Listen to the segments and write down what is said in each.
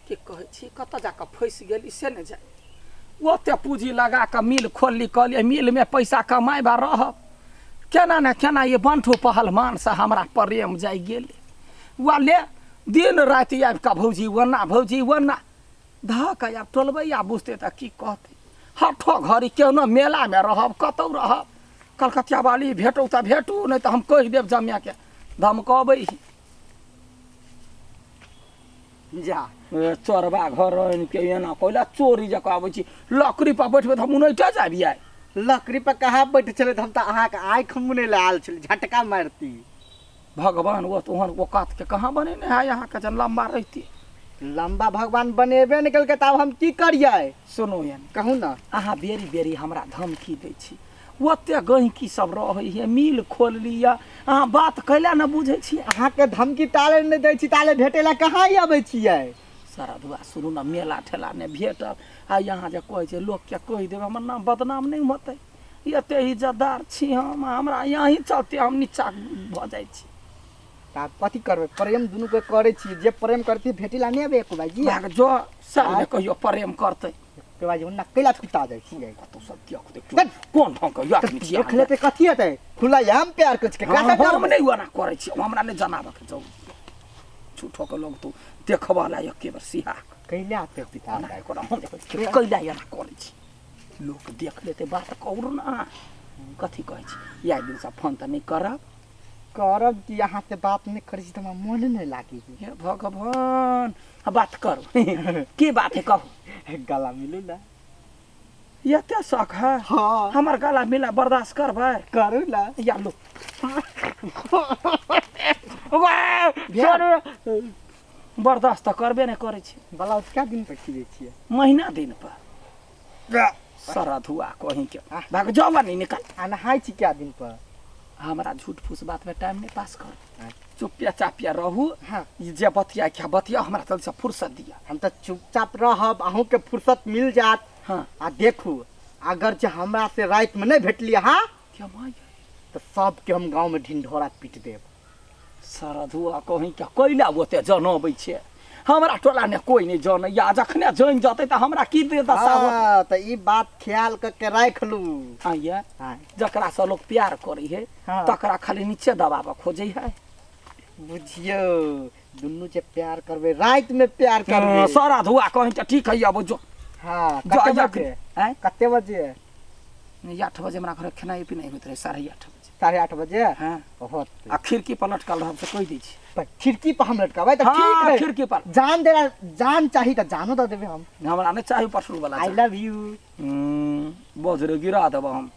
की कहै छी कतऽ जाकऽ फँसि गेली से नहि जानि ओते पूँजी लगा कऽ मिल खोलली कहलियै मिलमे पैसा कमायब आ रहब केना ने केना ई बंठू पहलवानसँ हमरा प्रेम जागि गेलै वा ले दिन राति आबि कऽ भौजी ओना भौजी ओना धऽ कऽ आब टोलबैया बुझतै तऽ की कहतै हठो घड़ी केहनो मेलामे रहब कतहु रहब कलकतिया वाली भेटू तऽ भेटू नहि तऽ हम कहि देब जमाएके धमकबै जा ए, चोरबा घर आनि के एना कोइला चोरी जकाँ आबै छी लकड़ी पर बैठबै तऽ हम उनैटे जाबियै लकड़ी पर कहाँ बैठ छलै तऽ हम तऽ अहाँके आँखि मुनै लए आयल छली झटका मारती भगवान ओ तोहन औकात के कहाँ बनेने है अहाँके जन लम्बा रहिती लम्बा भगवान बनेबे नहि केलकै तऽ आब हम की करियै सुनू एन कहू ने अहाँ बेरी बेरी हमरा धमकी दै छी ओते गहिकी सब रहै है मिल खोल लिअ अहाँ बात कैला ने बुझै छियै अहाँके धमकी ताले नहि दै छी ताले भेटै लए कहाँ अबै छियै सरधुआ सुनू ने मेला ठेला नहि भेटल आ यहाँ जे कहै छै लोकके कहि देबै हमर नाम बदनाम नहि होतै एते इज्जतदार छी हम हमरा यहीं चलते हम नीचा भऽ जाइ छी तऽ आब कथी करबै प्रेम दुनूके करै छियै जे प्रेम करती भेटै लए नहि अबै एको भाइजी भाग जो साल कहियो प्रेम करतै के बाजी ओना कैला छुटा जाइ छियै कतौ सब देखते कोन ढंग के आदमी छियै देख लेते कथी हेतै खुला आम प्यार कुछ के हाँ, हम नहि ओना करै छी हमरा नहि जनाबके जरूरत झूठो के लोग तू देखबऽ ला एके बेर सिहा कैला आते पिता एना करा हम देखै छी कैला एना करै छी लोक देख लेतै बात कहू ना कथी कहै छी इएह दिनसँ फोन तऽ नहि करब करब कि अहाँ से बात नहि करै छी तऽ हमरा मन नहि लागे हे भगवान बात करू की बात है कहू गला मिलू ना एते शौक है हाँ हमर गला मिला बर्दाश्त करबै करू ना या लो बर्दाश्त तऽ करबे नहि करै छी ब्लाउज कए दिन पर खींचै छियै महीना दिन पर सरधुआ कहीं के भाग जाओ नहीं निकल आ नहाय छी कए दिन पर हमरा झूठ फूस बात में टाइम नहीं पास कर हाँ। चुपिया चापिया रहू हाँ। ई जे बतिया क्या बतिया हमरा तल से फुर्सत दिया हम तऽ चुपचाप रहब अहूँके फुर्सत मिल जायत हाँ आ देखू अगर जे हमरा से रातिमे नहि भेटली अहाँ क्या माय तऽ सबके हम गाँवमे ढिंढोरा पीट देब सरधुआ कहीं के कैला ओते जनबै छै हमरा टोला ने कोई नहीं जनैया जखने जन जतै तऽ हमरा की दे दशा होतै हाँ, तऽ ई बात ख्याल कऽ के राखि लू आइए हाँ, जकरा से लोग प्यार करै है हाँ। तकरा खाली नीचे दबाबऽ खोजै है बुझियौ दुनू जे प्यार करबै रातिमे प्यार करबै सरधुआ कहीं के ठीक है अब जो हाँ जो कते जा बजे आँय कते बजे 8 बजे हमरा घर खेनाइ पिनाइ होइत रहै 8:30 बजे 8:30 बजे हाँ होत आ खिड़की पर लटकल रहब से कहि दै छी पर खिड़की पर हम लटकाबै तऽ हाँ, ठीक है खिड़की पर। जान देना जान चाही तऽ जानो दऽ देबै हम हमरा नहि चाही पसरू वाला I love you बजरे गिरा देब हम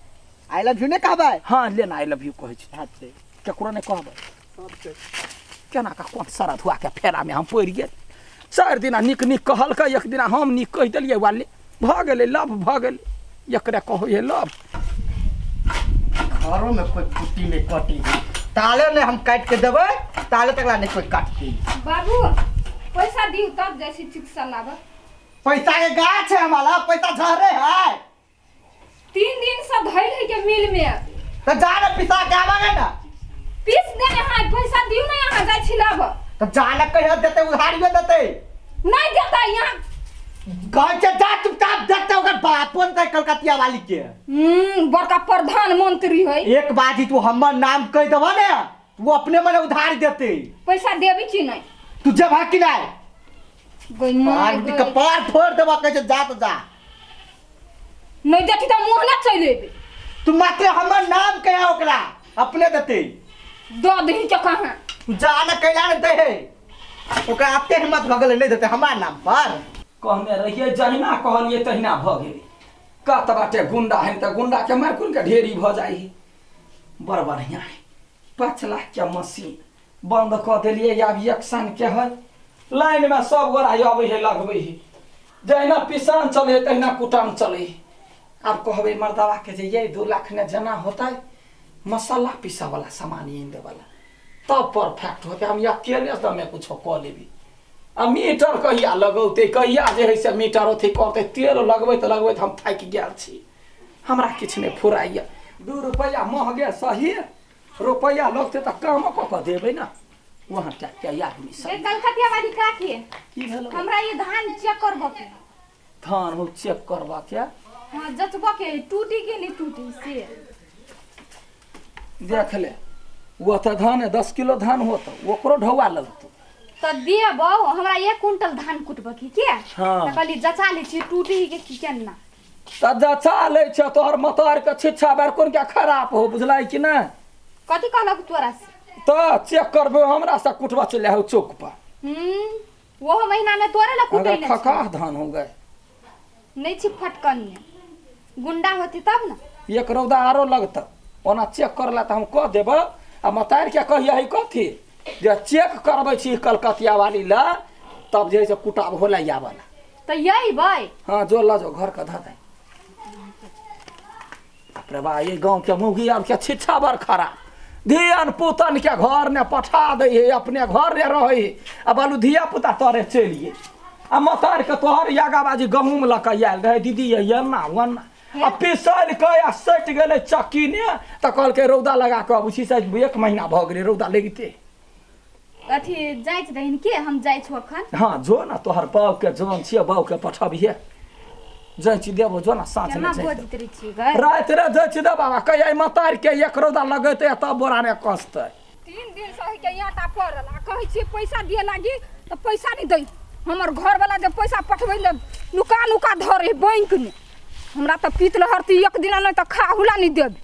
I love you नहि कहबै हाँ ले ना I love you कहै छी अच्छा केकरो नहि कहबै केना कऽ कोन सारा धुआ के फेरामे हम पड़ि गेल चारि दिना नीक नीक कहलकै एक दिना हम नीक कहि देलियै वाले भऽ गेलै लव भऽ गेलै एकरे कहै है लव घरों में कोई कुट्टी नहीं कटी है ताले ने हम काट के देबै ताले तक ला नहीं कोई काटती बाबू पैसा दियौ तब जाइ छी चिकित्सा लाबऽ पैसा के गाछ है हमारा पैसा झरे है 3 दिन से धैल है के मिल में तो जा ना पिसा के आवागे ना पीस देने है पैसा दियौ ना यहाँ जाइ छी लाबऽ तो जा ना कहियो देते उधारियो देते नहीं देता यहाँ घर से जा चुपचाप देखते ओकर बापो ने कलकतिया वाली के बड़का प्रधानमंत्री है एक बाजी तू हमर नाम कह देबा ने वो अपने मने उधार देते पैसा देबी कि नहीं तू जब कि नहीं गई माय पार गई। कपार फोड़ देबा कहे छै जा तो जा नहीं देती तो मुँह ना चलि अयबै तू मात्र हमर नाम कहे ओकरा अपने देते दऽ दही के कहाँ तू जा ना कैला ने दे है ओकरा एते हिम्मत भऽ गेलै नहि देते हमार नाम पर कहने रहियै जहिना कहलियै तहिना भऽ गेलै कत बाटे गुंडा है तऽ गुंडा के मारि कुन के ढेरी भऽ जाइ है बड़ बढ़िया है 5 लाख के मशीन बंद कऽ देलियै आब एक सन के है लाइन में सब गोरा अबै है लगबै है जहिना पिसान चलै है तहिना कुटान चलै है आब कहबै मर्दवा के जे ये 2 लाख ने जेना होतै मसाला पीसऽ वाला सामान आनि देवला तब परफेक्ट होतै हम अकेले दमे कुछो कऽ लेबै आ मीटर कहिया लगौतै कहिया जे है से मीटर अथी करतै तेल लगबैत लगबैत हम थाकि गेल छी हमरा किछु नहि फुराइए 2 रुपैआ महगे सही रुपैआ लगतै तऽ काम कऽ कऽ देबै ने वहाँ टा के आदमी ए सब कलकतिया वाली काकी की भेलो हमरा ये धान चेक करबो के धान हो चेक करबा के हाँ जचबो के टूटी के नहीं टूटी से देख ले वो तऽ धान है 10 किलो धान होत ओकरो ढौआ लगतो। तो देबो हमरा 1 कुंटल धान कुटबो की के। हाँ। तऽ कहली जचा लै छी टूटी के की केना। तऽ जचा लै छ तोहर मतार के छिच्छा बार कोन क्या खराब हो, बुझलाई कि नहि? कथी कहलक तोरा से? तऽ चेक करबे हमरा से कुटबा चले हो चौक पर। ओहो महीना में तोरे ला कुटै अगर ने खखा धान हो गए। नहीं छी फटकन गुंडा होती तब ना। एक रौदा आरो लगता ओना चेक करला तऽ हम कह देब आ मतार के कहिया है कथी जे चेक करबै छी कलकतिया वाली ला तब जे है से कुटाब होला या वाला। तो यही भाई। हाँ, जो ला जो घर का धऽ दे। बाप रे बा, ये गाँव के मौगी आर के छिच्छा बड़ खराब, धियन पुतन के घर ने पठा दै है, अपने घर ने रहै है आ बालू धिया पुता तोरे चलिए आ मतार के तोहर आगा बाजी गहूँम लऽ कऽ आयल रहै दीदी ये एना ओना आ पिसल के आ सटि गेलै चक्की ने तऽ कहलकै रौदा लगा कऽ अबै छी, से एक महीना भऽ गेलै रौदा लगिते। अथी जाइत रहिन के हम जाइ छु अखन। हाँ, जो ना, तोहर बाप के जौन छियै बाप के पठबिहे जाइ छी देबो जो ना साँझ केना मे जाइ। बजैत रहै छी गै? राति रे जाइ छी दे बाबा कहिया मतार के एक रौदा लगेतै तब बोरा ने कसतै। 3 दिन से के आटा पड़ल आ कहै छियै पैसा दिए लागी तऽ पैसा नहीं दै। हमर घरवाला जे पैसा पठबै ले नुका नुका धरे बैंक में। हमरा तऽ पीत लहरती एक दिना नहीं तऽ खाहुला नहीं देब।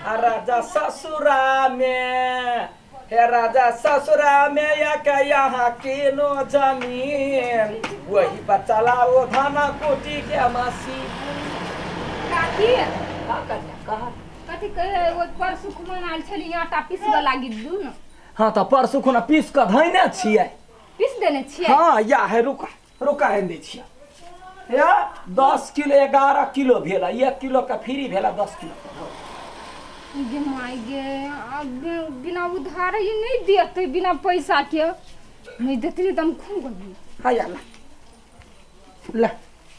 आ राजा ससुरा में, हे राजा ससुरा में एक यहाँ किनो जमीन, वही पर चलाओ धान कुटी के मशीन। काकी। का करिया कह। कथी कहे ओहि परसू खुमा आयल छली आटा पिसबऽ लागी दू ने। हाँ, तऽ परसू खुना पीस कऽ धैने छियै। पीस देने छियै? हाँ, या है, रुका रुका, आनि दै छियै। या 10 किलो 11 किलो भेल, 1 किलो के फ्री भेल, 10 किलो के। गे माय गे, आब बिना उधार ई नहीं देते, बिना पैसा के नहीं देते तऽ हम खूब गली। हाँ, या ला ला।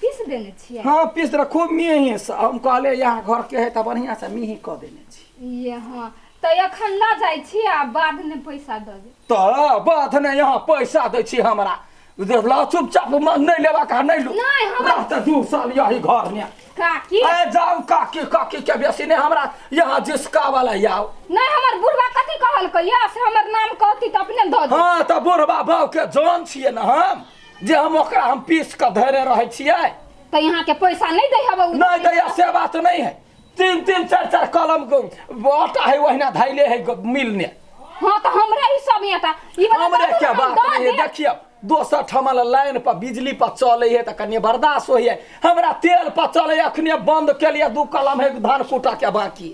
पीस देने छियै? हाँ, पीस रह खूब मेही से। हम कहले यहाँ घर के है तऽ बढ़िया से मेही कऽ देने छी। ये हाँ, तऽ एखन लऽ जाइ छी आ बाद में पैसा दऽ देब। तऽ बाद ने यहाँ पैसा दै छी हमरा ला चुपचाप नहीं लेबाक है नहीं लू। नहीं, हमरा- रहते 2 साल यही घर में। काकी। ए जाऊ, काकी काकी के बेसी नहीं, हमरा यहाँ जिसका वाला आओ। नहीं, हमर बुढ़वा कथी कहलकै या से हमर नाम कहती तऽ अपने दऽ दे। हाँ, तऽ बुढ़बा बाप के जान छियै ने हम, जे हम ओकरा हम पीस कऽ धरे रहै छियै। तऽ यहाँ के पैसा नहीं दै हबे? नहीं दैया से बात नहीं है। तीन तीन चार चार कलम के आटा है वहिना धैले है मिल ने। हाँ, तऽ हमरा ई सब आटा ई वाला हमरे दऽ क्या दू, हम बात दऽ नहीं है। देब। देखियौ, दोसर ठमा लाइन पर बिजली पर चले है तऽ कनि बर्दाश्त होइए, हमरा तेल पर चले अखने बंद केलिए, दू कलम है धान कुटा के बाकी।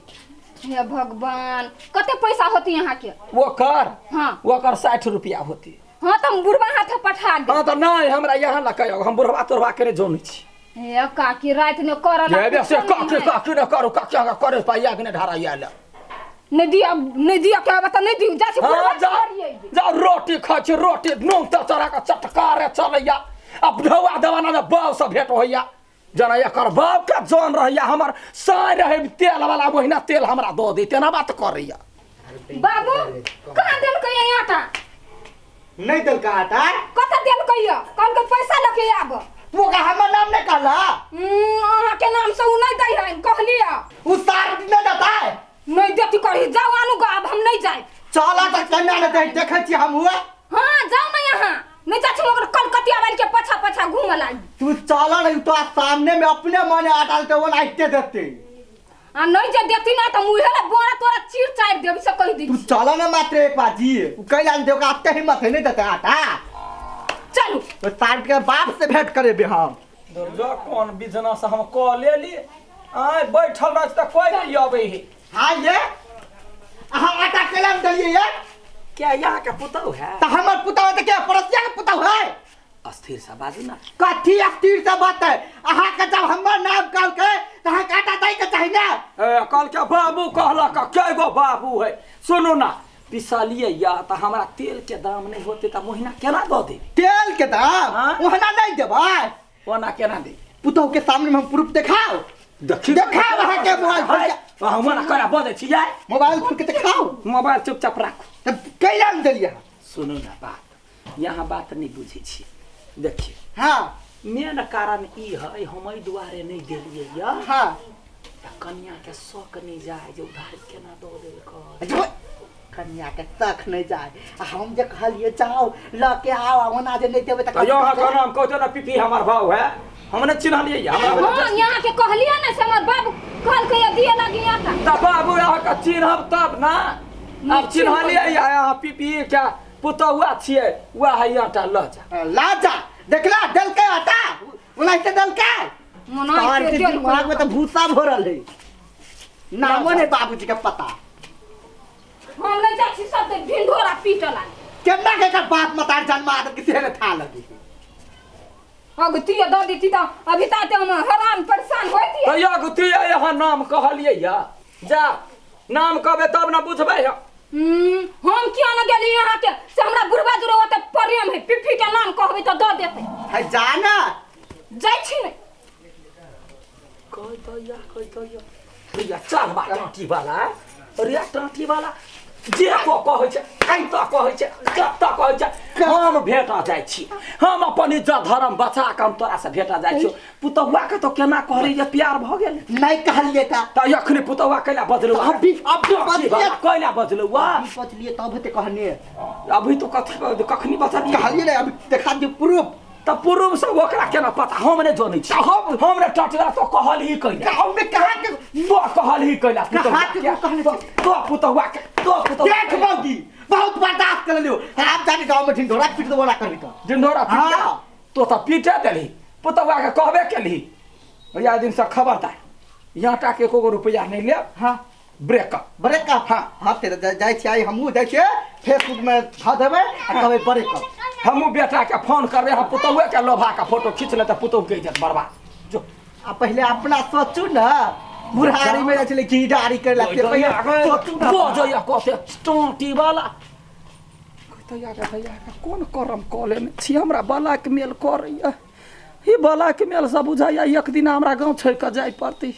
हे भगवान, कते पैसा होती यहाँ के? ओकर? हाँ। ओकर 60 रुपया होती। हाँ, तऽ हम बुढ़वा हाथे पठा दे। हाँ, तऽ नहीं, हमरा यहाँ लऽ कहियो, हम बुढ़वा तोड़वा के नहि जनै छी। हे काकी, राति में करल। ये बेसे काकी काकी न करू, काकी अहाँ करे पाइया के नहि ढारा ले। नहीं दिया, नहीं दिया के बता नहीं दियो जा छी हाँ। बुढ़वा जा। के घरे। जा, रोटी खाइ छी, रोटी नून तऽ चढ़ा कऽ चटकारे चलैया। अब ढौआ दवाना में बाप से भेंट होइया, जना एकर बाप के जान रहैया। हमर साय रहै तेल वाला महीना तेल हमरा दऽ दे, तेना बात करैया। बाबू, कहाँ देलकै ये आटा? नहीं देलका आटा? कतऽ देलकै ये? कहलकै पैसा लऽ के आब। वो का हमर नाम नहीं कहला? अहाँके नाम से उ नहीं दै है कहलियै। उ सार नहीं देता है। नहीं देती करही, जाओ आनू गा, अब हम नहीं जाए। चला तऽ केना नहीं दे, देखै छी हम हुआ। हाँ, जाओ ना यहाँ नहीं जा छी मगर कलकतिया वाली के पछा पछा घूम लागी। तू चला नहीं तो सामने में अपने मने आटा देते, वो नाइते देते। आ नहीं जे देती ना तऽ मुहे ला बोरा तोरा चीर चारि देब से कहि दी। तू चला ना मात्र एक बार जी, उ कैला नहीं देगा, आते हिम्मत है नहीं देते आटा। चलू। तो सार के बाप से भेंट करेबे हम। दुर्गा, कोन बिजनेस हम कऽ लेली? आय, बैठल रह तऽ कोई नहीं अबै है। हाँ, ये अहाँ आटा कैला नहीं देलिए ये? क्या यहाँ के पुतहु है? तो हमर पुतहु है तो क्या पड़ोसिया के पुतहु है? अस्थिर से बाजू ना। कथी अस्थिर से बात है? अहाँ के जब हमर नाम कहलकै तऽ अहाँके आटा दै के चाही ने। ए, कल के बाबू कहलक, के गो बाबू है? सुनू ना, पिसलिए या तऽ हमरा तेल के दाम नहीं होते तऽ महीना केना दऽ देबै? तेल के दाम? हाँ? ओहना नहीं देबै। ओना केना देबै? पुतहु के सामने में हम प्रूफ देखाओ। देखी। देखाओ अहाँके मोबाइल खोल के। हम मना करा बजै छियै। मोबाइल खोल के देखाओ। मोबाइल चुपचाप राखू। तब कैला नहीं देलियै अहाँ? सुनू ना बात, यहाँ बात नहीं बुझै छी। देखिए हाँ मेन कारण ई है, हम एहि दुआरे नहि देलियै या हाँ तऽ कनिया के शौक नहि जाय जे उधारी केना दऽ देलकै। जो कन्या के तक नहीं जाए, आ हम जे कहलिए जाओ ल के आओ, आ ओना जे नहीं देबै तऽ यहाँ के नाम कहते ना पीपी हमर भाव है, हम नहि चिन्हलियै हमरा। हाँ यहाँ के कहलिए ना से हमर बाबू कहलकै दिए लागी आटा। तऽ बाबू अहाँके चिन्हब तब ना, आब चिन्हलियै अहाँ पीपी के पुतहुआ छियै, वएह है आटा लऽ जा। ला जा, देखला देलकै आटा ओनाहिते देलकै। मनाइते तोहर के देलकै। दिमाग में तो भूसा भरल है, नामो नहीं बाबूजी के पता। हम नहीं जाइ छी सब दिन ढिंढोरा पीटऽ लागी। केना के एकर बाप मतार जन्मा आदम के सेहे था लगी। अगतिया दऽ देती तऽ अभी ताते हम हैरान परेशान होइतियै। तऽ अगतिया यहाँ नाम कहलियै या, जा नाम कहबै तब ने बुझबै हम। हम किया न गेली यहाँ के से हमरा बुढ़वा जुड़े ओते प्रेम है, पिप्पी के नाम कहबै तऽ दऽ देतै। है जा ना। जाइ छी ने। कहि दैया, कहि दैया। भैया चल बा टाँटी वाला, अरे टाँटी वाला जे को कहै छै तऽ कहै छै तऽ कहै छै, हम भेटा जाइ छी, हम अपन इज्जत धर्म बचा कऽ हम तोरा से भेटा जाइ छी। पुतहुआ के तो केना कहली जे प्यार भऽ गेल? नहीं कहलिए ता। तऽ अखनी पुतहुआ कैला बजलौ? अभी अभी बजलिए। कैला बजलौ? अभी बजलिए तब हेतै कहने। अभी तो कथी कखनी बजलिए? कहलिए नहीं, अभी देखा दियौ प्रूफ। तऽ प्रूफ सब ओकरा केना पता? हम नहि जनै छी। हम नहि टटला तो कहलही कैला। हमने कहा के तो कहलही कैला। कहा के कहने तो पुतहुआ के तो पुतहुआ देख बाबूजी बहुत बर्दाश्त कर लियो, आप जाके गांव में ढिंढोरा पीट देबो ना करबी तो। ढिंढोरा पीट? हाँ। तो तऽ पीटे देलही, पुतहुआ के कहबे केलही। भैया दिन से खबरदार यहाँ के एको गो रुपया नहीं लेब। हाँ ब्रेकअप। ब्रेकअप? हाँ। हाँ ते जाइ छियै, हमहूँ जाइ छियै फेसबुक में धऽ देबै आ कहबै ब्रेकअप। हमहूँ बेटा के फोन करबै, हम पुतहुए के लोभा के फोटो खींच लेतै, पुतहु के इज्जत बर्बाद। जो आ पहिले अपना सोचू ना, बुढ़ारी में जाइ छलै घी डारी करे लगते, पहिले सोचू ना। बजैया कते टाँटी वाला। भैया के भैया के कोन करम कऽ लेने छी, हमरा बलाक मेल करैया। ई बलाक मेल सब बुझाइया एक दिन हमरा गाँव छोड़ि कऽ जाय पड़तै।